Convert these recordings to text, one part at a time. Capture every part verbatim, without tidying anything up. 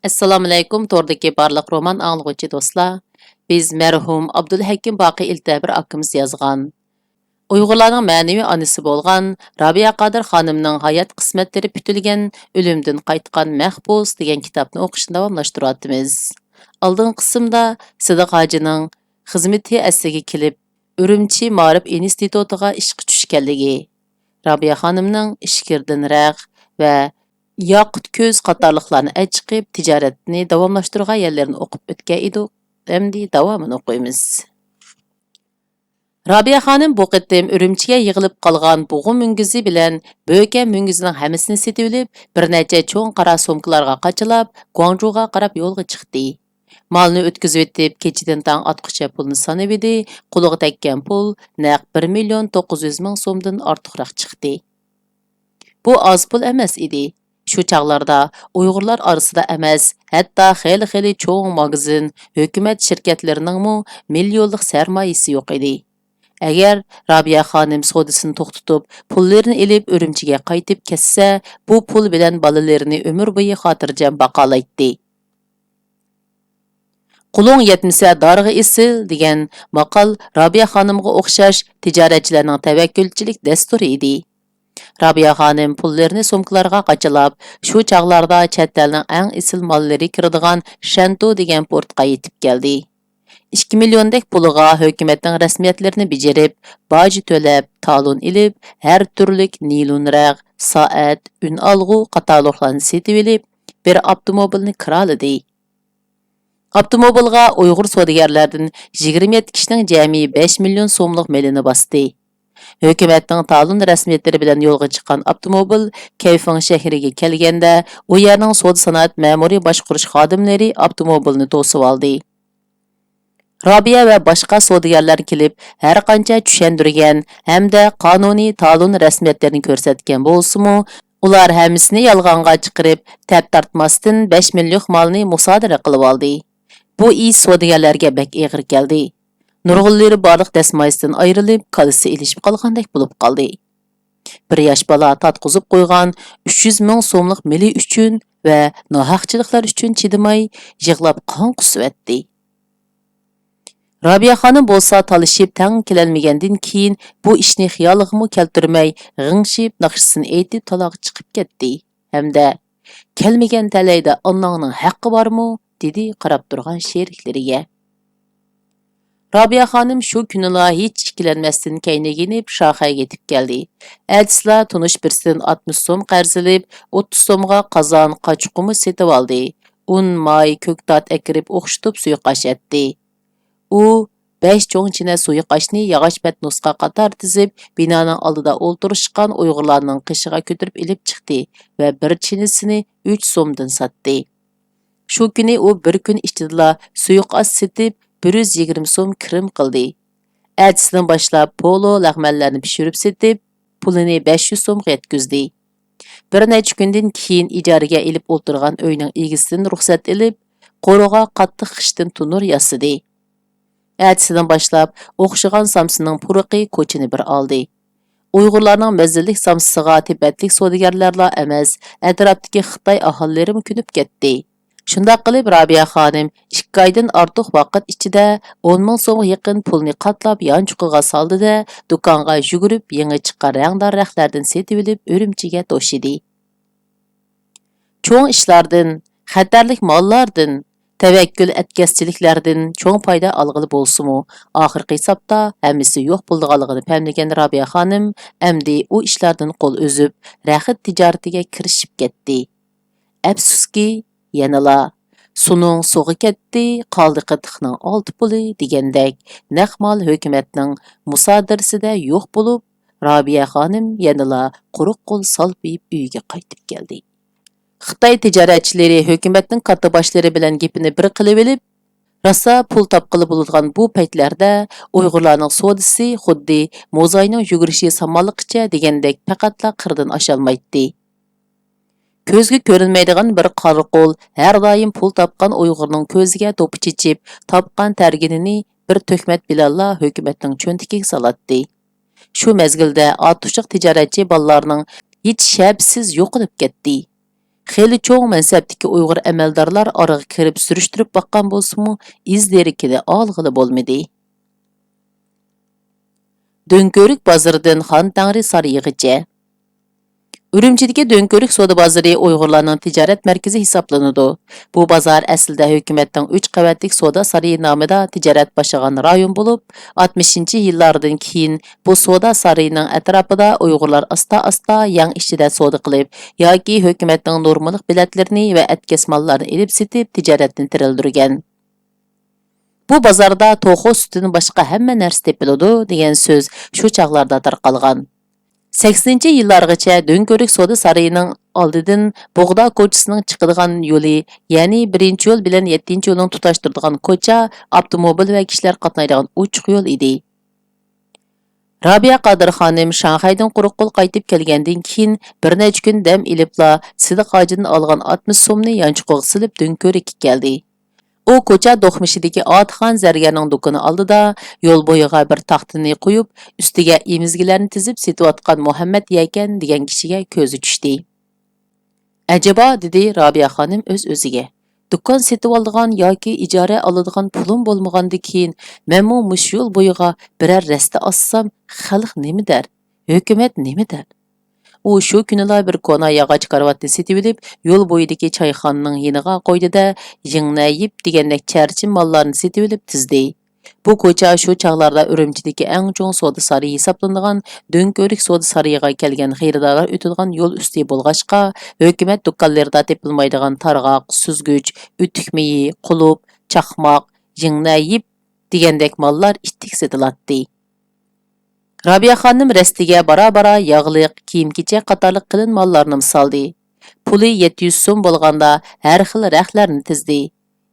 ئەسسالامۇئەلەيكۇم، توردىكى بارلىق رومان ئاڭلىغۇچى دوستلار. بىز مەرھۇم ئابدۇلھەكىم باقى ئىلتەبىر ئاكىمىز يازغان، ئۇيغۇرلارنىڭ مەنىۋى ئانىسى بولغان رابىيە قادىر خانىمنىڭ ھايات قىسمەتلىرى پۈتۈلگەن ئۆلۈمدىن قايتقان مەھبۇس دېگەن كىتابنى ئوقۇشنى داۋاملاشتۇرۇۋاتىمىز. ئالدىنقى قىسىمدا سىدىق ھاجىنىڭ خىزمىتى ئەسلىگە كېلىپ، ئۈرۈمچى مائارىپ ئىنستىتۇتىغا ئىشقا چۈشكەنلىكى، رابىيە خانىمنىڭ ئىچكىرىدىن رەغ ۋە ياقۇت كۆز قاتارلىقلارنى ئەچىقىپ، تىجارەتنى داۋاملاشتۇرغان يەرلىرىنى ئوقۇپ ئۆتكەن ئىدۇق. ئەمدى داۋامىنى ئوقۇيمىز. رابىيە خانىم بۇ قېتىم ئۈرۈمچىگە يىغىلىپ قالغان بۇغا مۈڭگۈزى بىلەن بۆكەن مۈڭگۈزىنىڭ ھەممىسىنى سېتىۋېلىپ، بىر نەچچە چوڭ قارا سومكىلارغا قاچىلاپ، گۇاڭجۇغا قاراپ يولغا چىقتى. مالنى ئۆتكۈزۈۋېتىپ، كېچىدىن تاڭ ئاتقۇچە پۇلنى سانىۋىدى، قولىغا تەگكەن پۇل نەق بىر مىليون توققۇز يۈز مىڭ سومدىن ئارتۇقراق چىقتى. بۇ ئاز پۇل ئەمەس ئىدى. شۇ چاغلاردا ئۇيغۇرلار ئارىسىدا ئەمەس، ھەتتا خېلى-خېلى چوڭ ماگىزىن، ھۆكۈمەت شىركەتلىرىنىڭمۇ مىليونلۇق سەرمايىسى يوق ئىدى. ئەگەر رابىيە خانىم سودىسىنى توختىتىپ، پۇللىرىنى ئېلىپ ئۈرۈمچىگە قايتىپ كەتسە، بۇ پۇل بىلەن بالىلىرىنى ئۆمۈر بويى خاتىرجەم باقالايتتى. «قولۇڭ يەتمىسە دارغا ئېسىل» دېگەن ماقال رابىيە خانىمغا ئوخشاش تىجارەتچىلەرنىڭ تەۋەككۈلچىلىك دەستۇرى ئىدى. رابىيە خانىم پۇللىرىنى سومكىلارغا قاچىلاپ، شۇ چاغلاردا چەت ئەلنىڭ ئەڭ ئېسىل ماللىرى كىرىدىغان شەنتۇ دېگەن پورتقا يېتىپ كەلدى. ئىككى مىليوندەك پۇلىغا ھۆكۈمەتنىڭ رەسمىيەتلىرىنى بېجىرىپ، باج تۆلەپ، تالون ئېلىپ، ھەر تۈرلۈك نىلون رەغ، سائەت، ئۈنئالغۇ قاتارلىقلارنى سېتىۋېلىپ، بىر ئاپتوموبىلنى كىرالىدى. ئاپتوموبىلغا ئۇيغۇر سودىگەرلەردىن يىگىرمە يەتتە كىشىنىڭ جەمئىي بەش مىليون سوملۇق مېلىنى باستى. ھۆكۈمەتنىڭ تالون رەسمىيەتلىرى بىلەن يولغا چىققان ئاپتوموبىل كەيفېڭ شەھىرىگە كەلگەندە، ئۇ يەرنىڭ سودا سانائەت مەمۇرىي باشقۇرۇش خادىملىرى ئاپتوموبىلنى توسۇۋالدى. رابىيە ۋە باشقا سودىگەرلەر كېلىپ، ھەر قانچە چۈشەندۈرگەن ھەمدە قانۇنىي تالون رەسمىيەتلىرىنى كۆرسەتكەن بولسىمۇ، ئۇلار ھەممىسىنى يالغانغا چىقىرىپ، تەپ تارتماستىن بەش مىليون مالنى مۇسادىرە قىلىۋالدى. بۇ ئىش سودىگەرلەرگە بەك ئېغىر كەلدى. نۇرغۇنلىرى بارلىق دەسمايىسىدىن ئايرىلىپ، كاللىسى ئېلىشىپ قالغاندەك بولۇپ قالدى. بىر ياش بالا تاتقۇزۇپ قويغان ئۈچ يۈز مىڭ سوملۇق مېلى ئۈچۈن ۋە ناھەقچىلىكلەر ئۈچۈن چىدىماي، يىغلاپ قان قۇسۇۋەتتى. رابىيە خانىم بولسا تالىشىپ تەڭ كېلەلمىگەندىن كېيىن، بۇ ئىشنى خىيالىغىمۇ كەلتۈرمەي، غىڭشىپ، ناخشىسىنى ئېيتىپ، تالاغا چىقىپ كەتتى ھەمدە «كەلمىگەن تەلەيدە ئاناڭنىڭ ھەققى بارمۇ؟» دېدى قاراپ تۇرغان شېرىكلىرىگە. رابىيە خانىم شۇ كۈنىلا ھېچ ئىككىلەنمەستىن كەينىگە يېنىپ، شاخەيگە يېتىپ كەلدى. ئەتىسىلا تونۇش بىرسىدىن ئاتمىش سوم قەرز ئېلىپ، ئوتتۇز سومغا قازان، قاچا-قۇمۇچ سېتىۋالدى. ئۇن، ماي، كۆكتات ئەكىرىپ ئوخشىتىپ سۇيۇقئاش ئەتتى. ئۇ بەش چوڭ چىنە سۇيۇقئاشنى ياغاچ پەتنۇسقا قاتار تىزىپ، بىنانىڭ ئالدىدا ئولتۇرۇشقان ئۇيغۇرلارنىڭ قېشىغا كۆتۈرۈپ ئېلىپ چىقتى ۋە بىر چىنىسىنى ئۈچ سومدىن ساتتى. شۇ كۈنى ئۇ بىر كۈن ئىچىدىلا سۇيۇقئاش سېتىپ، بىر يۈز يىگىرمە سوم كىرىم قىلدى. ئەتىسىدىن باشلاپ پولۇ، لەغمەنلەرنى پىشۇرۇپ سېتىپ، پۇلىنى بەش يۈز سومغا يەتكۈزدى. بىر نەچچە كۈندىن كېيىن ئىجارىگە ئېلىپ ئولتۇرغان ئۆينىڭ ئىگىسىدىن رۇخسەت ئېلىپ، قورۇغا قاتتىق خىشتىن تونۇر ياسىدى. ئەتىسىدىن باشلاپ ئوخشىغان سامسىنىڭ پۇرىقى كوچىنى بىر ئالدى. ئۇيغۇرلارنىڭ مەززىلىك سامسىسىغا تىبەتلىك سودىگەرلەرلا ئەمەس، ئەتراپتىكى خىتاي ئاھالىلىرىمۇ كۆنۈپ كەتتى. شۇنداق قىلىپ، رابىيە خانىم ئىككى ئايدىن ئارتۇق ۋاقىت ئىچىدە ئون مىڭ سومغا يېقىن پۇلنى قاتلاپ يانچۇقىغا سالدى-دە، دۇكانغا يۈگۈرۈپ، يېڭى چىققان رەڭدار رەختلەردىن سېتىۋېلىپ، ئۈرۈمچىگە توشىدى. چوڭ ئىشلاردىن، خەتەرلىك ماللاردىن، تەۋەككۈل ئەتكەسچىلىكلەردىن چوڭ پايدا ئالغىلى بولسىمۇ، ئاخىرقى ھېسابتا ھەممىسى يوق بولىدىغانلىقىنى پەملىگەن رابىيە خانىم ئەمدى ئۇ ئىشلاردىن قول ئۈزۈپ، رەخت تىجارىتىگە كىرىشىپ كەتتى. ئەپسۇسكى، يەنىلا «سۇنىڭ سۇغا كەتتى، قالدى قېتىقنىڭ ئالتە پۇلى» دېگەندەك، نەق مال ھۆكۈمەتنىڭ مۇسادىرىسىدە يوق بولۇپ، رابىيە خانىم يەنىلا قۇرۇق قول سالپىيىپ ئۆيىگە قايتىپ كەلدى. خىتاي تىجارەتچىلىرى ھۆكۈمەتنىڭ كاتتىباشلىرى بىلەن گېپىنى بىر قىلىۋېلىپ، راسا پۇل تاپقىلى بولىدىغان بۇ پەيتلەردە ئۇيغۇرلارنىڭ سودىسى خۇددى موزاينىڭ يۈگۈرۈشى سامانلىقىچە دېگەندەك پەقەتلا قىردىن ئاشالمايتتى. كۆزگە كۆرۈنمەيدىغان بىر قارا قول ھەر دائىم پۇل تاپقان ئۇيغۇرنىڭ كۆزىگە دوپپا چېچىپ، تاپقان تەرگىنىنى بىر تۆھمەت بىلەنلا ھۆكۈمەتنىڭ چۆنتىكىگە سالاتتى. شۇ مەزگىلدە ئاتۇشلۇق تىجارەتچى بالىلارنىڭ ھېچ شەپىسىز يوقىلىپ كەتتى. خېلى چوڭ مەنسەپتىكى ئۇيغۇر ئەمەلدارلار ئارىغا كىرىپ سۈرۈشتۈرۈپ باققان بولسىمۇ، ئىز دېرىكىنى ئالغىلى بولمىدى. دۆڭكۆۋرۈك بازىرىدىن خان تەڭرى سارىيىغىچە. ئۈرۈمچىدىكى دۆڭكۆۋرۈك سودا بازىرى ئۇيغۇرلارنىڭ تىجارەت مەركىزى ھېسابلىنىدۇ. بۇ بازار ئەسلىدە ھۆكۈمەتنىڭ ئۈچ قەۋەتلىك سودا سارىيى نامىدا تىجارەت باشلىغان رايون بولۇپ، ئاتمىشىنچى يىللاردىن كېيىن بۇ سودا سارىيىنىڭ ئەتراپىدا ئۇيغۇرلار ئاستا-ئاستا يەڭ ئىچىدە سودا قىلىپ ياكى ھۆكۈمەتنىڭ نورمىلىق بېلەتلىرىنى ۋە ئەتكەس ماللارنى ئېلىپ سېتىپ تىجارەتنى تىرىلدۈرگەن. بۇ بازاردا توخۇ سۈتىدىن باشقا ھەممە نەرسە تېپىلىدۇ دېگەن سۆز شۇ چاغلاردا تارقالغان. سەكسىنىنچى يىللارغىچە دۆڭكۆۋرۈك سودا سارىيىنىڭ ئالدىدىن بوغدا كوچىسىنىڭ چىقىدىغان يولى، يەنى بىرىنچى يول بىلەن يەتتىنچى يولنىڭ تۇتاشتۇرىدىغان كوچا ئاپتوموبىل ۋە كىشىلەر قاتنايدىغان ئوچۇق يول ئىدى. رابىيە قادىر خانىم شاڭخەيدىن قۇرۇق قول قايتىپ كەلگەندىن كېيىن، بىر نەچچە كۈن دەم ئېلىپلا سىدىق ھاجىدىن ئالغان ئاتمىش سومنى يانچۇقىغا سېلىپ دۆڭكۆۋرۈككە كەلدى. ئۇ كوچا دوقمۇشىدىكى ئاتىخان زەرگەرنىڭ دۇكىنى ئالدىدا يول بويىغا بىر تاختىنى قويۇپ، ئۈستىگە ئېمىزگىلەرنى تىزىپ سېتىۋاتقان مۇھەممەد يەكەن دېگەن كىشىگە كۆزى چۈشتى. ئەجەبا، دېدى رابىيە خانىم ئۆز-ئۆزىگە، دۇكان سېتىۋالىدىغان ياكى ئىجارە ئالىدىغان پۇلۇم بولمىغاندىكىن، مەنمۇ مۇشۇ يول بويىغا بىرەر رەستە ئاچسام، خەلق نېمە دەر؟ ھۆكۈمەت نېمە دەر؟ ئۇ شۇ كۈنىلا بىر كونا ياغاچ كارىۋاتنى سېتىۋېلىپ، يول بويىدىكى چايخانىنىڭ يېنىغا قويدى-دە، يىڭنە يىپ دېگەندەك چەرچىن ماللارنى سېتىۋېلىپ تىزدى. بۇ كوچا شۇ چاغلاردا ئۈرۈمچىدىكى ئەڭ چوڭ سودا سارىيى ھېسابلىنىدىغان دۆڭكۆۋرۈك سودا سارىيىغا كەلگەن خېرىدارلار ئۆتىدىغان يول ئۈستى بولغاچقا، ھۆكۈمەت دۇكانلىرىدا تېپىلمايدىغان تارغاق، سۈزگۈچ، ئۆتۈك مېيى، قۇلۇپ، چاقماق، يىڭنە يىپ دېگەندەك ماللار ئىتتىك سېتىلاتتى. رابىيە خانىم رەستىگە بارا-بارا ياغلىق، كىيىم-كېچەك قاتارلىق قېلىن ماللارنىمۇ سالدى. پۇلى يەتتە يۈز سوم بولغاندا ھەر خىل رەختلەرنى تىزدى.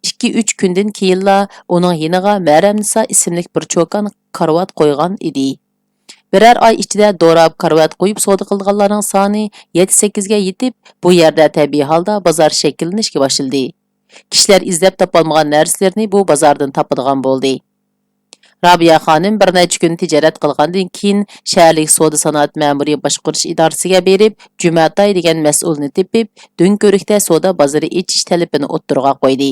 ئىككى-ئۈچ كۈندىن كېيىنلا ئۇنىڭ يېنىغا مەرەمنىسا ئىسىملىك بىر چوكان كارىۋات قويغان ئىدى. بىرەر ئاي ئىچىدە دوراپ كارىۋات قويۇپ سودا قىلىدىغانلارنىڭ سانى يەتتە-سەككىزگە يېتىپ، بۇ يەردە تەبىئىي ھالدا بازار شەكىللىنىشكە باشلىدى. كىشىلەر ئىزدەپ تاپالمىغان نەرسىلىرىنى بۇ بازاردىن تاپىدىغان بولدى. رابىيە خانىم بىر نەچچە كۈن تىجارەت قىلغاندىن كېيىن، شەھەرلىك سودا سانائەت مەمۇرىي باشقۇرۇش ئىدارىسىگە بېرىپ، جۈمەتاي دېگەن مەسئۇلنى تېپىپ، دۆڭكۆۋرۈكتە سودا بازىرى ئېچىش تەلىپىنى ئوتتۇرىغا قويدى.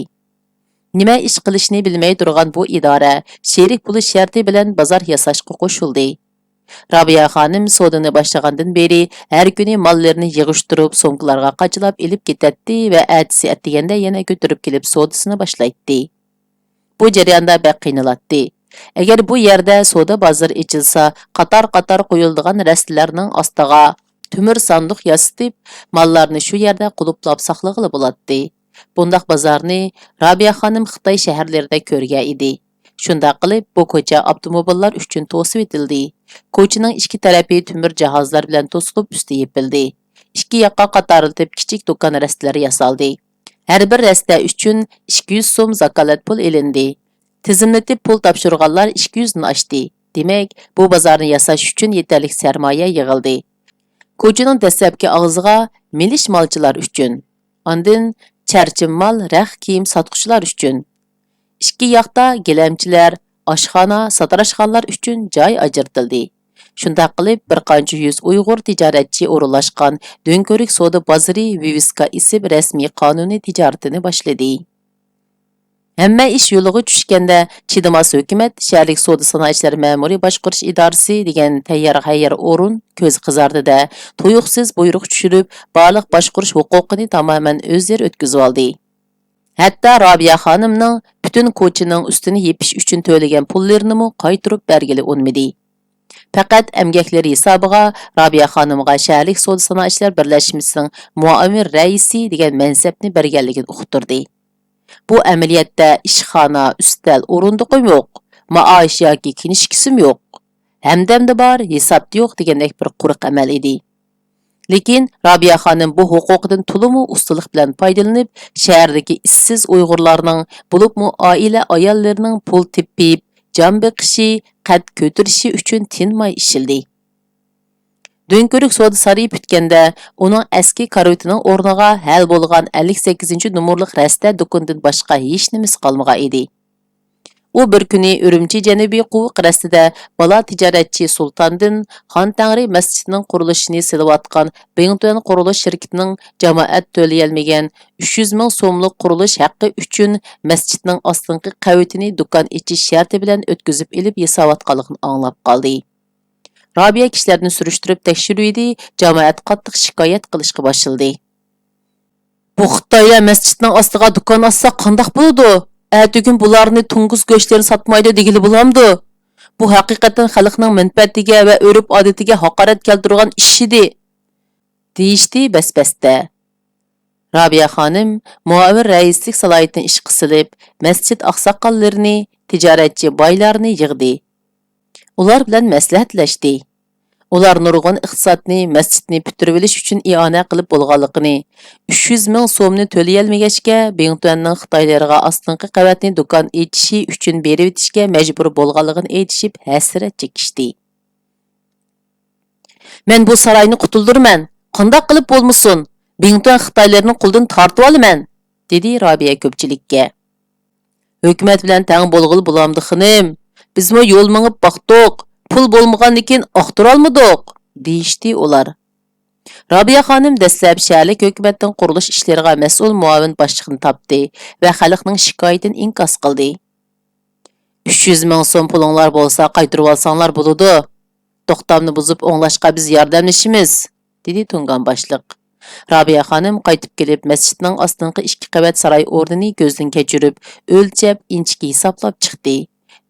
نېمە ئىش قىلىشنى بىلمەي تۇرغان بۇ ئىدارە شېرىك بولۇش شەرتى بىلەن بازار ياساشقا قوشۇلدى. رابىيە خانىم سودىنى باشلىغاندىن بېرى ھەر كۈنى ماللىرىنى يىغىشتۇرۇپ، سومكىلارغا قاچىلاپ ئېلىپ كېتەتتى ۋە ئەتىسى ئەتىگەندە يەنە كۆتۈرۈپ كېلىپ سودىسىنى باشلايتتى. بۇ جەرياندا بەك قىينىلاتتى. ئەگەر بۇ يەردە سودا بازىرى ئېچىلسا، قاتار-قاتار قويۇلىدىغان رەستىلەرنىڭ ئاستىغا تۆمۈر ساندۇق ياسىتىپ، ماللارنى شۇ يەردە قۇلۇپلاپ ساقلىغىلى بولاتتى. بۇنداق بازارنى رابىيە خانىم خىتاي شەھەرلىرىدە كۆرگەن ئىدى. شۇنداق قىلىپ، بۇ كوچا ئاپتوموبىللار ئۈچۈن توسۇۋېتىلدى. كوچىنىڭ ئىچكى تەرىپى تۆمۈر جاھازلار بىلەن توسۇلۇپ، ئۈستى يېپىلدى. ئىككى ياققا قاتارلىتىپ كىچىك دۇكان رەستىلىرى ياسالدى. ھەر بىر رەستە ئۈچۈن ئىككى يۈز سوم زاكالەت پۇل ئېلىندى. تىزىملىتىپ پۇل تاپشۇرغانلار ئىككى يۈزدىن ئاشتى. دېمەك، بۇ بازارنى ياساش ئۈچۈن يېتەرلىك سەرمايە يىغىلدى. كوچىنىڭ دەسلەپكى ئاغزىغا مېلىش مالچىلار ئۈچۈن، ئاندىن چەرچىن مال، رەخت كىيىم ساتقۇچىلار ئۈچۈن، ئىككى ياقتا گىلەمچىلەر، ئاشخانا، ساتىراشخانىلار ئۈچۈن جاي ئاجرىتىلدى. شۇنداق قىلىپ، بىر قانچە يۈز ئۇيغۇر تىجارەتچى ئورۇنلاشقان دۆڭكۆۋرۈك سودا بازىرى ۋىۋىسكا ئېسىپ رەسمىي قانۇنىي تىجارىتىنى باشلىدى. ھەممە ئىش يولىغا چۈشكەندە، چىدىماس ھۆكۈمەت شەھەرلىك سودا سانائەتچىلەر مەمۇرىي باشقۇرۇش ئىدارىسى دېگەن تەييار ھەييار ئورۇن كۆز قىزاردى-دە، تۇيۇقسىز بۇيرۇق چۈشۈرۈپ، بارلىق باشقۇرۇش ھوقۇقىنى تامامەن ئۆزلىرى ئۆتكۈزۈۋالدى. ھەتتا رابىيە خانىمنىڭ پۈتۈن كوچىنىڭ ئۈستىنى يېپىش ئۈچۈن تۆلىگەن پۇللىرىنىمۇ قايتۇرۇپ بەرگىلى ئۇنىمىدى. پەقەت ئەمگەكلىرى ھېسابىغا رابىيە خانىمغا شەھەرلىك سودا سانائەتچىلەر بىرلەشمىسىنىڭ مۇئاۋىن رەئىسى دېگەن مەنسەپنى بەرگەنلىكىنى ئۇقتۇردى. بۇ ئەمەلىيەتتە ئىشخانا، ئۈستەل، ئورۇندۇقىمۇ يوق، مائاش ياكى كىنىشكىسىمۇ يوق، ھەمدەمدە بار، ھېسابتا يوق دېگەندەك بىر قۇرۇق ئەمەل ئىدى. لېكىن رابىيە خانىم بۇ ھوقۇقىدىن تولىمۇ ئۇستىلىق بىلەن پايدىلىنىپ، شەھەردىكى ئىشسىز ئۇيغۇرلارنىڭ، بولۇپمۇ ئائىلە ئاياللىرىنىڭ پۇل تېپىپ، جان بېقىشى، قەد كۆتۈرۈشى ئۈچۈن تىنماي ئىشلىدى. دۆڭكۆۋرۈك سودا سارىيى پۈتكەندە، ئۇنىڭ ئەسكى كارىۋىتىنىڭ ئورنىغا ھەل بولغان ئەللىك سەككىزىنچى نومۇرلۇق رەستە دۇكىنىدىن باشقا ھېچنېمىسى قالمىغان ئىدى. ئۇ بىر كۈنى ئۈرۈمچى جەنۇبىي قوۋۇق رەستىدە بالا تىجارەتچى سۇلتاندىن خان تەڭرى مەسچىتىنىڭ قۇرۇلۇشىنى سېلىۋاتقان بىڭتۈەن قۇرۇلۇش شىركىتىنىڭ جامائەت تۆلىيەلمىگەن ئۈچ يۈز مىڭ سوملۇق قۇرۇلۇش ھەققى ئۈچۈن مەسچىتنىڭ ئاستىنقى قەۋىتىنى دۇكان ئېچىش شەرتى بىلەن ئۆتكۈزۈپ ئېلىپ ياساۋاتقانلىقىنى ئاڭلاپ قالدى. رابىيە كىشىلەرنى سۈرۈشتۈرۈپ تەكشۈرۈۋىدى، جامائەت قاتتىق شىكايەت قىلىشقا باشلىدى. بۇ خىتايلار مەسچىتنىڭ ئاستىغا دۇكان ئاچسا قانداق بولىدۇ؟ ئەتىگۈن بۇلارنى توڭگۇز گۆشلىرىنى ساتمايدۇ دېگىلى بولامدۇ؟ بۇ ھەقىقەتەن خەلقنىڭ مەنپەئەتىگە ۋە ئۆرپ-ئادىتىگە ھاقارەت كەلتۈرىدىغان ئىش ئىدى، دېيىشتى بەس-بەستە. رابىيە خانىم مۇئاۋىن رەئىسلىك سالاھىيىتىنى ئىشقا سېلىپ، مەسچىت ئاقساقاللىرىنى، تىجارەتچى بايلارنى يىغدى. ئۇلار بىلەن مەسلىھەتلەشتى. ئۇلار نۇرغۇن ئىقتىسادنى مەسچىتنى پۈتتۈرۈۋېلىش ئۈچۈن ئىئانە قىلىپ بولغانلىقىنى، ئۈچ يۈز مىڭ سومنى تۆلىيەلمىگەچكە، بىڭتۈەننىڭ خىتايلىرىغا ئاستىنقى قەۋەتنى دۇكان ئېچىشى ئۈچۈن بېرىۋېتىشكە مەجبۇر بولغانلىقىنى ئېيتىشىپ ھەسرەت چېكىشتى. مەن بۇ ساراينى قۇتۇلدۇرىمەن، قانداق قىلىپ بولمىسۇن، بىڭتۈەن خىتايلىرىنىڭ قولىدىن تارتىۋالىمەن، دېدى رابىيە كۆپچىلىككە. ھۆكۈمەت بىلەن تەڭ بولغىلى بولامدۇ خېنىم؟ بىزمۇ يول مېڭىپ باقتۇق، پۇل بولمىغاندىكىن ئاختۇرالمىدۇق، دېيىشتى ئۇلار. رابىيە خانىم دەسلەپ شەھەرلىك ھۆكۈمەتنىڭ قۇرۇلۇش ئىشلىرىغا مەسئۇل مۇئاۋىن باشلىقىنى تاپتى ۋە خەلقنىڭ شىكايىتىنى ئىنكاس قىلدى. ئۈچ يۈز مىڭ سوم پۇلۇڭلار بولسا قايتۇرۇۋالساڭلار بولىدۇ. توختامنى بۇزۇپ ئوڭلاشقا بىز ياردەملىشىمىز، دېدى تۇڭگان باشلىق. رابىيە خانىم قايتىپ كېلىپ، مەسچىتنىڭ ئاستىنقى ئىككى قەۋەت ساراي ئورنىنى كۆزدىن كەچۈرۈپ، ئۆلچەپ، ئىنچىكە ھېسابلاپ چىقتى.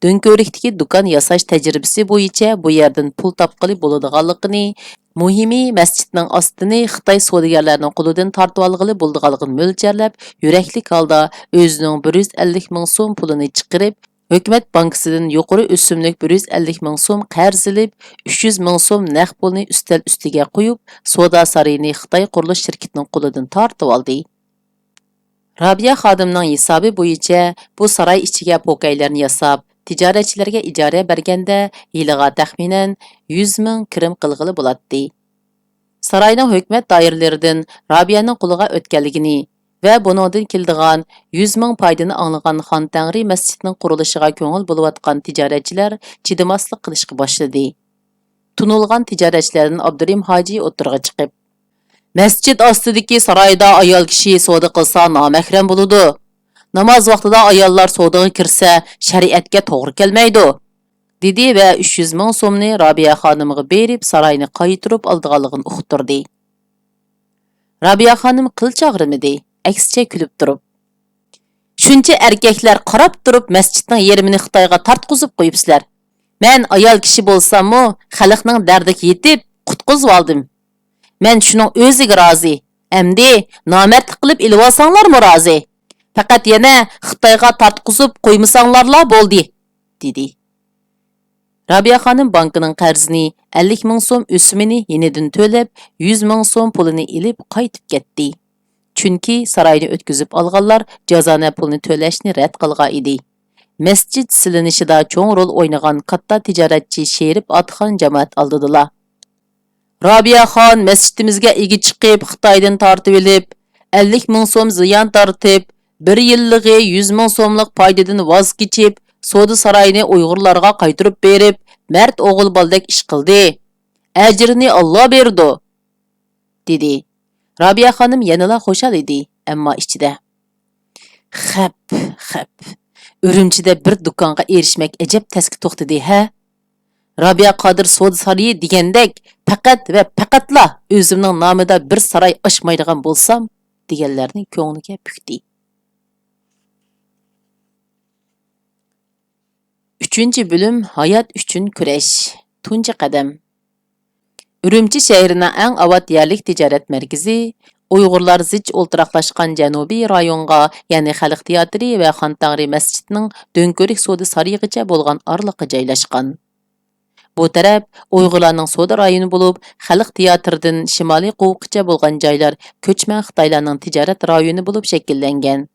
دۆڭكۆۋرۈكتىكى دۇكان ياساش تەجرىبىسى بويىچە بۇ يەردىن پۇل تاپقىلى بولىدىغانلىقىنى، مۇھىمى مەسچىتنىڭ ئاستىنى خىتاي سودىگەرلەرنىڭ قولىدىن تارتىۋالغىلى بولىدىغانلىقىنى مۆلچەرلەپ، يۈرەكلىك ھالدا ئۆزىنىڭ بىر يۈز ئەللىك مىڭ سوم پۇلىنى چىقىرىپ، ھۆكۈمەت بانكىسىدىن يۇقىرى ئۆسۈملۈك بىر يۈز ئەللىك مىڭ سوم قەرز ئېلىپ، ئۈچ يۈز مىڭ سوم نەق پۇلنى ئۈستەل ئۈستىگە قويۇپ، سودا سارىيىنى خىتاي قۇرۇلۇش شىركىتىنىڭ قولىدىن تارتىۋالدى. رابىيە خانىمنىڭ ھېسابى بويىچە بۇ ساراي ئىچىگە پوكەيلەرنى ياساپ، تىجارەتچىلەرگە ئىجارە بەرگەندە، يىلىغا تەخمىنەن يۈز مىڭ كىرىم قىلغىلى بولاتتى. ساراينىڭ ھۆكۈمەت دائىرىلىرىدىن رابىيەنىڭ قولىغا ئۆتكەنلىكىنى ۋە بۇنىڭدىن كېلىدىغان يۈز مىڭ پايدىنى ئاڭلىغان خان تەڭرى مەسچىتىنىڭ قۇرۇلۇشىغا كۆڭۈل بۆلۈۋاتقان تىجارەتچىلەر چىدىماسلىق قىلىشقا باشلىدى. تونۇلغان تىجارەتچىلەردىن ئابدۇرېھىم ھاجى ئوتتۇرىغا چىقىپ، مەسچىت ئاستىدىكى سارايدا ئايال كىشى سودا قىلسا نامەھرەم بولىدۇ. ناماز ۋاقتىدا ئاياللار سودىغا كىرسە شەرىئەتكە توغرا كەلمەيدۇ، دېدى ۋە ئۈچ يۈز مىڭ سومنى رابىيە خانىمغا بېرىپ، ساراينى قايتۇرۇپ ئالىدىغانلىقىنى ئۇقتۇردى. رابىيە خانىم قىلچە ئاغرىمىدى، ئەكسىچە كۈلۈپ تۇرۇپ، شۇنچە ئەركەكلەر قاراپ تۇرۇپ مەسچىتنىڭ يېرىمىنى خىتايغا تارتقۇزۇپ قويۇپسىلەر. مەن ئايال كىشى بولساممۇ خەلقنىڭ دەردىگە يېتىپ قۇتقۇزۇۋالدىم. مەن شۇنىڭ ئۆزىگە رازى. ئەمدى نامەردلىك قىلىپ ئېلىۋالساڭلارمۇ رازى. پەقەت يەنە خىتايغا تارتقۇزۇپ قويمىساڭلارلا بولدى، دېدى. رابىيە خانىم بانكىنىڭ قەرزىنى ئەللىك مىڭ سوم ئۆسۈمىنى يېنىدىن تۆلەپ، يۈز مىڭ سوم پۇلىنى ئېلىپ قايتىپ كەتتى. چۈنكى ساراينى ئۆتكۈزۈپ ئالغانلار جازانە پۇلنى تۆلەشنى رەت قىلغان ئىدى. مەسچىت سېلىنىشىدا چوڭ رول ئوينىغان كاتتا تىجارەتچى شېرىپ ئاتىخان جامائەت ئالدىدىلا، رابىيە خان مەسچىتىمىزگە ئىگە چىقىپ، خىتايدىن تارتىۋېلىپ، ئەللىك مىڭ سوم زىيان تارتىپ، بىر يىللىقى يۈز مىڭ سوملۇق پايدىدىن ۋاز كېچىپ، سودا سارايىنى ئۇيغۇرلارغا قايتۇرۇپ بېرىپ، مەرد ئوغۇل بالىدەك ئىش قىلدى. ئەجرىنى ئاللا بېرىدۇ، دېدى. رابىيە خانىم يەنىلا خۇشال ئىدى، ئەمما ئىچىدە، خەپ، خەپ. ئۈرۈمچىدە بىر دۇكانغا ئېرىشمەك ئەجەب تەسكە توختىدى، ھە؟ رابىيە قادىر سودا سارىيى دېگەندەك، پەقەت ۋە پەقەتلا ئۆزۈمنىڭ نامىدا بىر ساراي ئاچمايدىغان بولسام، دېگەنلەرنى كۆڭلىگە پۈكتى. ئۈچىنچى بۆلۈم، ھايات ئۈچۈن كۈرەش. تۇنجى قەدەم. ئۈرۈمچى شەھىرىنىڭ ئەڭ ئاۋات يەرلىك تىجارەت مەركىزى، ئۇيغۇرلار زىچ ئولتۇراقلاشقان جەنۇبىي رايونغا، يەنى خەلق تىياتىرى ۋە خان تەڭرى مەسچىتىنىڭ دۆڭكۆۋرۈك سودا سارىيىغىچە بولغان ئارىلىققا جايلاشقان. بۇ تەرەپ ئۇيغۇرلارنىڭ سودا رايونى بولۇپ، خەلق تىياتىرىدىن شىمالىي قوۋۇققىچە بولغان جايلار كۆچمەن خىتايلارنىڭ تىجارەت رايونى بولۇپ شەكىللەنگەن.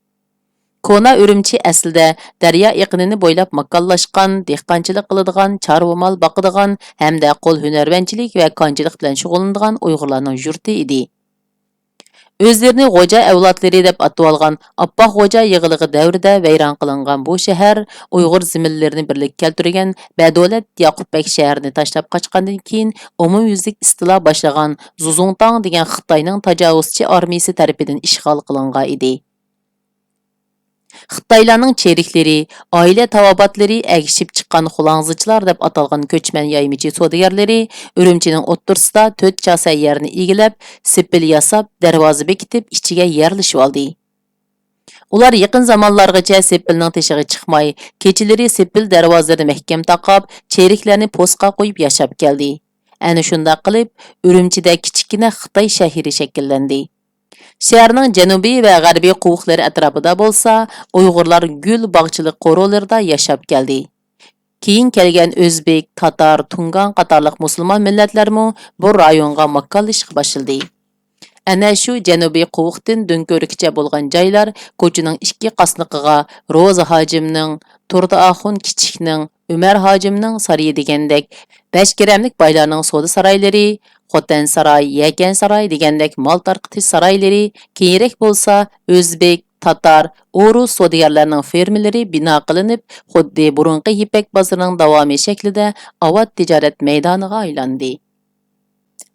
كونا ئۈرۈمچى ئەسلىدە دەريا ئېقىنىنى بويلاپ ماكانلاشقان، دېھقانچىلىق قىلىدىغان، چارۋا مال باقىدىغان ھەمدە قول ھۈنەرۋەنچىلىك ۋە كانچىلىق بىلەن شۇغۇللىنىدىغان ئۇيغۇرلارنىڭ يۇرتى ئىدى. ئۆزلىرىنى غوجا ئەۋلادلىرى دەپ ئاتىۋالغان ئاپپاق غوجا يېغىلىقى دەۋرىدە ۋەيران قىلىنغان بۇ شەھەر ئۇيغۇر زېمىنلىرىنى بىرلىككە كەلتۈرگەن بەدۆلەت ياقۇپ بەگ شەھىرىنى تاشلاپ قاچقاندىن كېيىن، ئومۇميۈزلۈك ئىستىلا باشلىغان زۇزۇڭتاڭ دېگەن خىتاينىڭ تاجاۋۇزچى ئارمىيىسى تەرىپىدىن ئىشغال قىلىنغان ئىدى. خىتايلارنىڭ چېرىكلىرى، ئائىلە تاۋابىئاتلىرى ئەگىشىپ چىققان خۇلاڭزىچىلار دەپ ئاتالغان كۆچمەن يايمىچى سودىگەرلىرى ئۈرۈمچىنىڭ ئوتتۇرىسىدا تۆت چاسا يەرنى ئىگىلەپ، سېپىل ياساپ، دەرۋازا بېكىتىپ، ئىچىگە يەرلىشىۋالدى. ئۇلار يېقىن زامانلارغىچە سېپىلنىڭ تېشىغا چىقماي، كېچىلىرى سېپىل دەرۋازىلىرىنى مەھكەم تاقاپ، چېرىكلەرنى پوستقا قويۇپ ياشاپ كەلدى. ئەنە شۇنداق قىلىپ، ئۈرۈمچىدە كىچىككىنە خىتاي شەھىرى شەكىللەندى. شەھەرنىڭ جەنۇبىي ۋە غەربىي قوۋۇقلىرى ئەتراپىدا بولسا، ئۇيغۇرلار گۈل باغچىلىق قورۇلىرىدا ياشاپ كەلدى. كېيىن كەلگەن ئۆزبېك، تاتار، تۇڭگان قاتارلىق مۇسۇلمان مىللەتلەرمۇ بۇ رايونغا ماكانلىشىشقا باشلىدى. ئەنە شۇ جەنۇبىي قوۋۇقتىن دۆڭكۆۋرۈككىچە بولغان جايلار كوچىنىڭ ئىككى قاسنىقىغا روزا ھاجىمنىڭ، تۇردى ئاخۇن كىچىكنىڭ، ئۆمەر ھاجىمنىڭ سارىيى دېگەندەك بەش گىرەملىك بايلارنىڭ سودا سارايلىرى، خوتەن ساراي، يەكەن ساراي دېگەندەك مال تارقىتىش سارايلىرى، كېيىنرەك بولسا ئۆزبېك، تاتار، ئورۇس سودىگەرلەرنىڭ فېرمىلىرى بىنا قىلىنىپ، خۇددى بۇرۇنقى يىپەك بازىرىنىڭ داۋامى شەكلىدە ئاۋات تىجارەت مەيدانىغا ئايلاندى.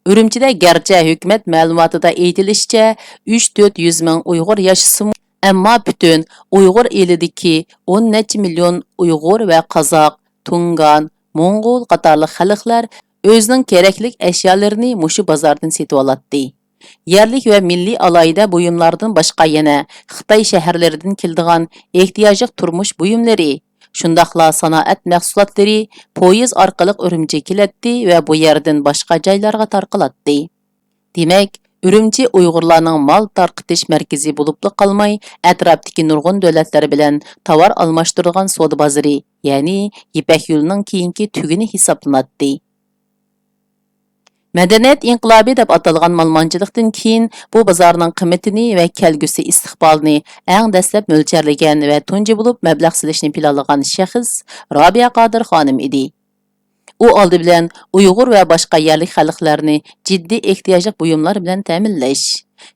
ئۈرۈمچىدە گەرچە ھۆكۈمەت مەلۇماتىدا ئېيتىلىشىچە، ئۈچ تۆت يۈز مىڭ ئۇيغۇر ياشىسىمۇ، ئەمما پۈتۈن ئۇيغۇر ئېلىدىكى ئون نەچچە مىليون ئۇيغۇر ۋە قازاق، تۇڭگان، موڭغۇل قاتارلىق خەلقلەر ئۆزىنىڭ كېرەكلىك ئەشيالىرىنى مۇشۇ بازاردىن سېتىۋالاتتى. يەرلىك ۋە مىللىي ئالاھىدە بۇيۇملاردىن باشقا يەنە خىتاي شەھەرلىرىدىن كېلىدىغان ئېھتىياجلىق تۇرمۇش بۇيۇملىرى، شۇنداقلا سانائەت مەھسۇلاتلىرى پويىز ئارقىلىق ئۈرۈمچىگە كېلەتتى ۋە بۇ يەردىن باشقا جايلارغا تارقىلاتتى. دېمەك، ئۈرۈمچى ئۇيغۇرلارنىڭ مال تارقىتىش مەركىزى بولۇپلا قالماي، ئەتراپتىكى نۇرغۇن دۆلەتلەر بىلەن تاۋار ئالماشتۇرىدىغان سودا بازىرى، يەنى يىپەك يولىنىڭ كېيىنكى تۈگۈنى ھېسابلىناتتى. مەدەنىيەت ئىنقىلابى دەپ ئاتالغان مالىمانچىلىقتىن كېيىن، بۇ بازارنىڭ قىممىتىنى ۋە كەلگۈسى ئىستىقبالىنى ئەڭ دەسلەپ مۆلچەرلىگەن ۋە تۇنجى بولۇپ مەبلەغ سېلىشنى پىلانلىغان شەخس رابىيە قادىر خانىم ئىدى. ئۇ ئالدى بىلەن ئۇيغۇر ۋە باشقا يەرلىك خەلقلەرنى جىددىي ئېھتىياجلىق بۇيۇملار بىلەن تەمىنلەش،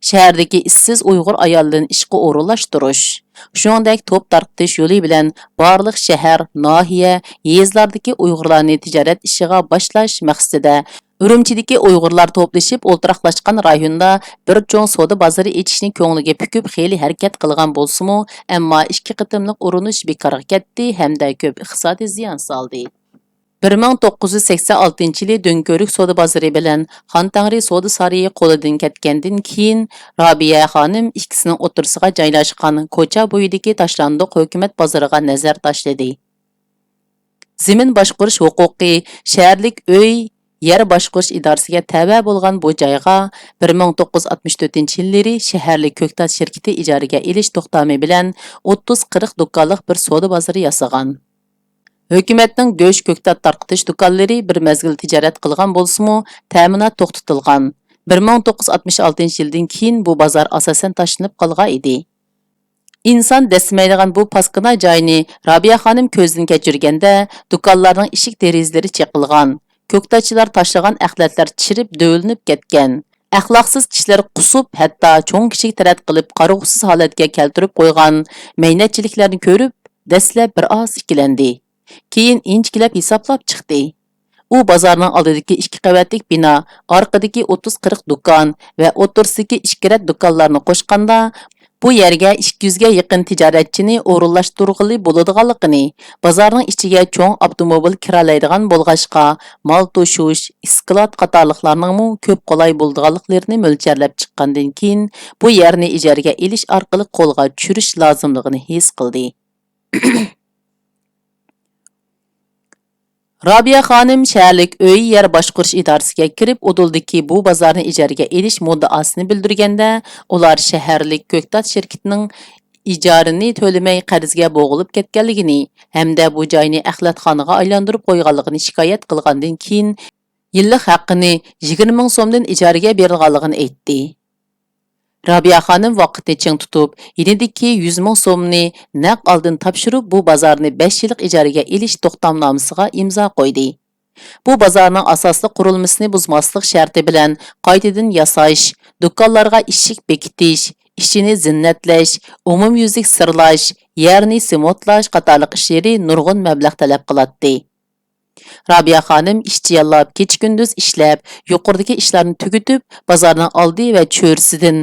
شەھەردىكى ئىشسىز ئۇيغۇر ئاياللىرىنى ئىشقا ئورۇنلاشتۇرۇش، شۇنىڭدەك توپ تارقىتىش يولى بىلەن بارلىق شەھەر، ناھىيە، يېزىلاردىكى ئۇيغۇرلارنى تىجارەت ئىشىغا باشلاش مەقسىتىدە، ئۈرۈمچىدىكى ئۇيغۇرلار توپلىشىپ ئولتۇراقلاشقان رايوندا بىر چوڭ سودا بازىرى ئېچىشنى كۆڭلىگە پۈكۈپ، خېلى ھەرىكەت قىلغان بولسىمۇ، ئەمما ئىككى قېتىملىق ئۇرۇنۇش بىكارغا كەتتى ھەمدە كۆپ ئىقتىسادىي زىيان سالدى. بىر مىڭ توققۇز يۈز سەكسەن ئالتىنچى يىلى دۆڭكۆۋرۈك سودا بازىرى بىلەن خان تەڭرى سودا سارىيى قولىدىن كەتكەندىن كېيىن، رابىيە خانىم ئىككىسىنىڭ ئوتتۇرىسىغا جايلاشقان كوچا بويىدىكى تاشلاندۇق ھۆكۈمەت بازىرىغا نەزەر تاشلىدى. زېمىن باشقۇرۇش ھوقۇقى شەھەرلىك ئۆي يەر باشقۇرۇش ئىدارىسىگە تەۋە بولغان بۇ جايغا بىر مىڭ توققۇز يۈز ئاتمىش تۆتىنچى يىللىرى شەھەرلىك كۆكتات شىركىتى ئىجارىگە ئېلىش توختامى بىلەن ئوتتۇز قىرىق دۇكانلىق بىر سودا بازىرى ياسىغان. ھۆكۈمەتنىڭ گۆش، كۆكتات تارقىتىش دۇكانلىرى بىر مەزگىل تىجارەت قىلغان بولسىمۇ، تەمىنات توختىتىلغان. بىر مىڭ توققۇز يۈز ئاتمىش ئالتىنچى يىلدىن كېيىن بۇ بازار ئاساسەن تاشلىنىپ قالغان ئىدى. ئىنسان دەسسىمەيدىغان بۇ پاسكىنا جاينى رابىيە خانىم كۆزدىن كەچۈرگەندە، دۇكانلارنىڭ ئىشىك دېرىزىلىرى چېقىلغان، كۆكتاتچىلار تاشلىغان ئەخلەتلەر چىرىپ دۆۋىلىنىپ كەتكەن، ئەخلاقسىز كىشىلەر قۇسۇپ، ھەتتا چوڭ-كىچىك تەرەت قىلىپ، قارىغۇسىز ھالەتكە كەلتۈرۈپ قويغان مەينەتچىلىكلەرنى كۆرۈپ، دەسلەپ بىر ئاز ئىككىلەندى. كېيىن ئىنچىكىلەپ ھېسابلاپ چىقتى. ئۇ بازارنىڭ ئالدىدىكى ئىككى قەۋەتلىك بىنا، ئارقىدىكى ئوتتۇز قىرىق دۇكان ۋە ئوتتۇرىسىدىكى ئىككى رەت دۇكانلارنى قوشقاندا، بۇ يەرگە ئىككى يۈزگە يېقىن تىجارەتچىنى ئورۇنلاشتۇرغىلى بولىدىغانلىقىنى، بازارنىڭ ئىچىگە چوڭ ئاپتوموبىل كىرەلەيدىغان بولغاچقا، مال توشۇش، ئىسكىلات قاتارلىقلارنىڭمۇ كۆپ قولاي بولىدىغانلىقلىرىنى مۆلچەرلەپ چىققاندىن كېيىن، بۇ يەرنى ئىجارىگە ئېلىش ئارقىلىق قولغا چۈشۈرۈش لازىملىقىنى ھېس قىلدى. رابىيە خانىم شەھەرلىك ئۆي يەر باشقۇرۇش ئىدارىسىگە كىرىپ، ئۇدۇلدىكى بۇ بازارنى ئىجارىگە ئېلىش مۇددىئاسىنى بىلدۈرگەندە، ئۇلار شەھەرلىك كۆكتات شىركىتىنىڭ ئىجارىنى تۆلىمەي قەرزگە بوغۇلۇپ كەتكەنلىكىنى ھەمدە بۇ جاينى ئەخلەتخانىغا ئايلاندۇرۇپ قويغانلىقىنى شىكايەت قىلغاندىن كېيىن، يىللىق ھەققىنى يىگىرمە مىڭ سومدىن ئىجارىگە بېرىلغانلىقىنى ئېيتتى. رابىيە خانىم ۋاقىتنى چىڭ تۇتۇپ، يېنىدىكى يۈز مىڭ سومنى نەق ئالدىن تاپشۇرۇپ، بۇ بازارنى بەش يىللىق ئىجارىگە ئېلىش توختامنامىسىغا ئىمزا قويدى. بۇ بازارنىڭ ئاساسلىق قۇرۇلمىسىنى بۇزماسلىق شەرتى بىلەن قايتىدىن ياساش، دۇكانلارغا ئىشىك بېكىتىش، ئىچىنى زىننەتلەش، ئومۇميۈزلۈك سىرلاش، يەرنى سېمونتلاش قاتارلىق ئىشلىرى نۇرغۇن مەبلەغ تەلەپ قىلاتتى. رابىيە خانىم ئىشچى ياللاپ، كېچە-كۈندۈز ئىشلەپ، يۇقىرىدىكى ئىشلارنى تۈگىتىپ، بازارنىڭ ئالدى ۋە چۆرىسىدىن